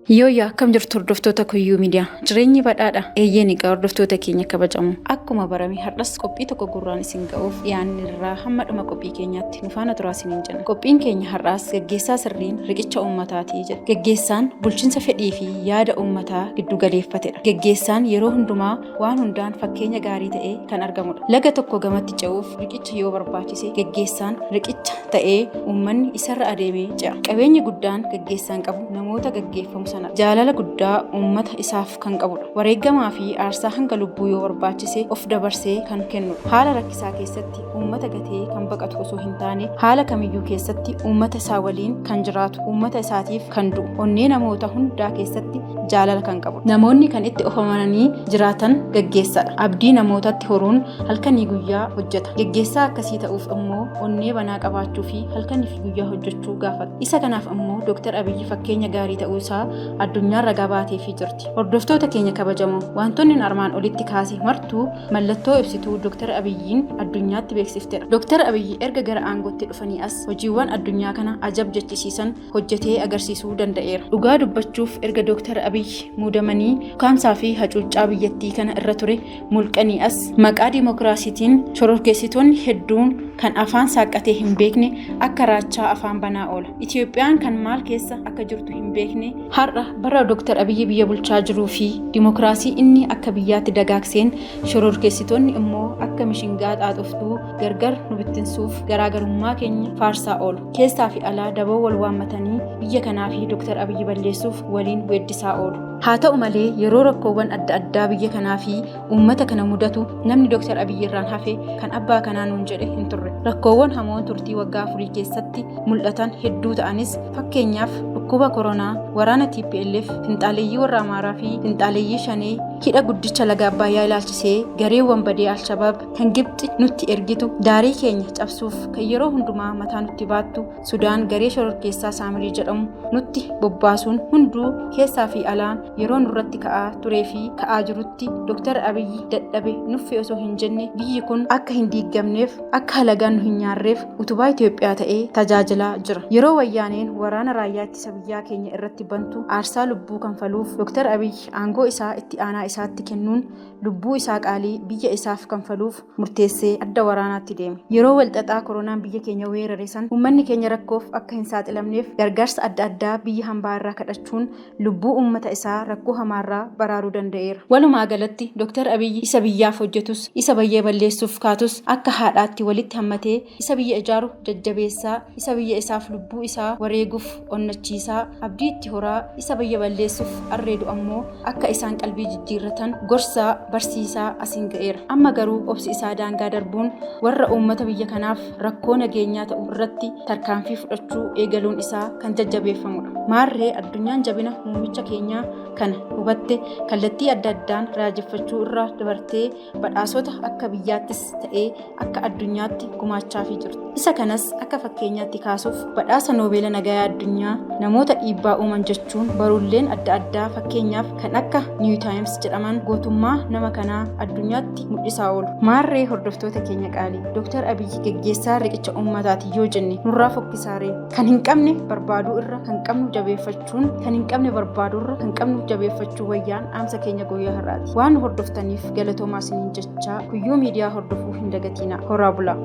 Yooyyaa akkam jirtu hordoftoota Kuyyuu Miidiyaa? Jireenyi badhaadha. Eeyyeen egaa hordoftoota keenya kabajamoo. Akkuma barame har'as qophii tokko gurraan isin ga'uuf dhiyaanne irraa hamma dhuma qophii keenyaatti nu faana turaa isiniin jenna. Qophiin keenya har'aas gaggeessaa sirriin riqicha uummataati jedha. Gaggeessaan bulchinsa fedhii fi yaada uummataa giddu galeeffatedha. Gaggeessaan yeroo hundumaa waan hundaan fakkeenya gaarii ta'ee kan argamudha. Laga tokko gamatti ce'uuf riqicha yoo barbaachise gaggeessaan riqicha ta'ee uummanni isarra adeemee ce'a. Qabeenyi guddaan gaggeessaan qabu namoota gaggeeffamu sana jaalala guddaa uummata isaaf kan qabudha. Wareegamaa fi aarsaa hanga lubbuu yoo barbaachise of dabarsee kan kennudha. Haala rakkisaa keessatti uummata gatee kan baqatu osoo hin taane haala kamiyyuu keessatti uummata isaa waliin kan jiraatu, uummata isaatiif kan du'u, onnee namoota hundaa keessatti jaalala kan qabudha. Namoonni kan itti of amananii jiraatan gaggeessaadha. Abdii namootatti horuun halkanii guyyaa hojjeta. Gaggeessaa akkasii ta'uuf immoo onnee banaa qabaachuu fi halkanii fi guyyaa hojjechuu gaafata. Isa kanaaf immoo Dr. Abiyyi fakkeenya gaarii ta'uu isaa addunyaan ragaa baateefii jirti. Hordoftoota keenya kabajamoo, wantoonni armaan olitti kaase martuu mallattoo ibsituu Dr. Abiyyiin addunyaatti beeksiftedha. Dr. Abiyyi erga gara aangootti dhufanii as hojiiwwan addunyaa kana ajab jechisiisan hojjetee agarsiisuu danda'eera. Dhugaa dubbachuuf erga Dr. Abiyyi muudamanii ukkaamsaa fi hacuuccaa biyyattii kana irra ture mulqanii as maqaa dimokiraasiitiin shororkeessitoonni hedduun kan afaan saaqqatee hin beekne akka raachaa afaan banaa oola. Itoophiyaan kan maal keessa akka jirtu hin beekne har'a bara Dr. Abiyyi biyya bulchaa jiruu fi dimokiraasii inni akka biyyaatti dagaagseen shororkeessitoonni immoo akka mishingaa xaaxoftuu gargar nu bittinsuuf garaagarummaa keenya faarsaa oolu. Keessaa fi alaa daboo wal waammatanii biyya kanaa fi Dr. Abiyyi balleessuuf waliin weeddisaa oolu. Haa ta'u malee yeroo rakkoowwan adda addaa biyya kanaa fi uummata kana mudatu namni Dr. Abiyyi irraan hafe kan abbaa kanaa nuun jedhe hin turre. Rakkoowwan hamoon turtii waggaa 4 keessatti mul'atan hedduu ta'anis fakkeenyaaf dhukkuba koronaa, waraana TPLF, finxaaleeyyii warra Amaaraa fi finxaaleeyyii Shanee, hidha guddicha laga Abbaayyaa ilaalchisee gareewwan badee Alshabaab kan Gibxi nutti ergitu daarii keenya cabsuuf kan yeroo hundumaa mataa nutti baattu Sudaan garee shororkeessaa Saamirii jedhamu nutti bobbaasuun hunduu keessaa fi alaan yeroo nurratti ka'aa turee fi ka'aa jirutti Dr. Abiyyi dadhabe nuffe osoo hin jenne biyyi kun akka hin diigamneef akka halagaan nu hin nyaarreef utubaa Itoophiyaa ta'ee tajaajilaa jira. Yeroo wayyaaneen waraana raayyaa ittisa biyyaa keenya irratti bantu aarsaa lubbuu kanfaluuf Dr. Abiyyi aangoo isaa itti aanaa isaatti kennuun lubbuu isaa qaalii biyya isaaf kanfaluuf murteessee adda waraanaatti deeme. Yeroo walxaxaa koronaan biyya keenya weerare san uummanni keenya rakkoof akka hin saaxilamneef gargaarsa adda addaa biyya hambaa irraa kadhachuun lubbuu uummata isaa rakkoo hamaarraa baraaruu danda'eera. Walumaa galatti Dr. Abiyyi isa biyyaaf hojjetus isa bayyee balleessuuf kaatus akka haadhaatti walitti hammatee isa biyya ijaaru jajjabeessaa, isa biyya isaaf lubbuu isaa wareeguuf onnachiisaa, abdii itti horaa, isa biyya balleessuuf arreedu ammoo akka isaan qalbii jijjiirratan gorsaa, barsiisaa asiin ga'eera. Amma garuu obsi isaa daangaa darbuun warra uummata biyya kanaaf rakkoo nageenyaa ta'u irratti tarkaanfii fudhachuu eegaluun isaa kan jajjabeeffamudha. Maarree addunyaan jabina muummicha keenyaa kana hubatte kallattii adda addaan raajeffachuu irra dabartee badhaasota akka biyyaattis ta'ee akka addunyaatti gumaachaafii jirti. Isa kanas akka fakkeenyaatti kaasuuf badhaasa Noobeela Nagayaa Addunyaa namoota dhiibbaa uuman jechuun baruulleen adda addaa fakkeenyaaf kan akka New Times jedhaman gootummaa nama kanaa addunyaatti mul'isaa oolu. Maarree hordoftoota keenya qaalii Dr. Abiyyi geggeessaa riqicha uummataati yoo jenne nurraa fokkisaaree kan hin qabne barbaaduu irra kan qabnu jabeeffachuun kan hin qabne barbaaduu irra kan qabnu jabeeffachuu wayyaan dhaamsa keenya guyyaa har'aati. Waan nu hordoftaniif galatoomaa isiniin jechaa Kuyyuu Miidiyaa hordofuu hin dagatiina. Horaa bulaa.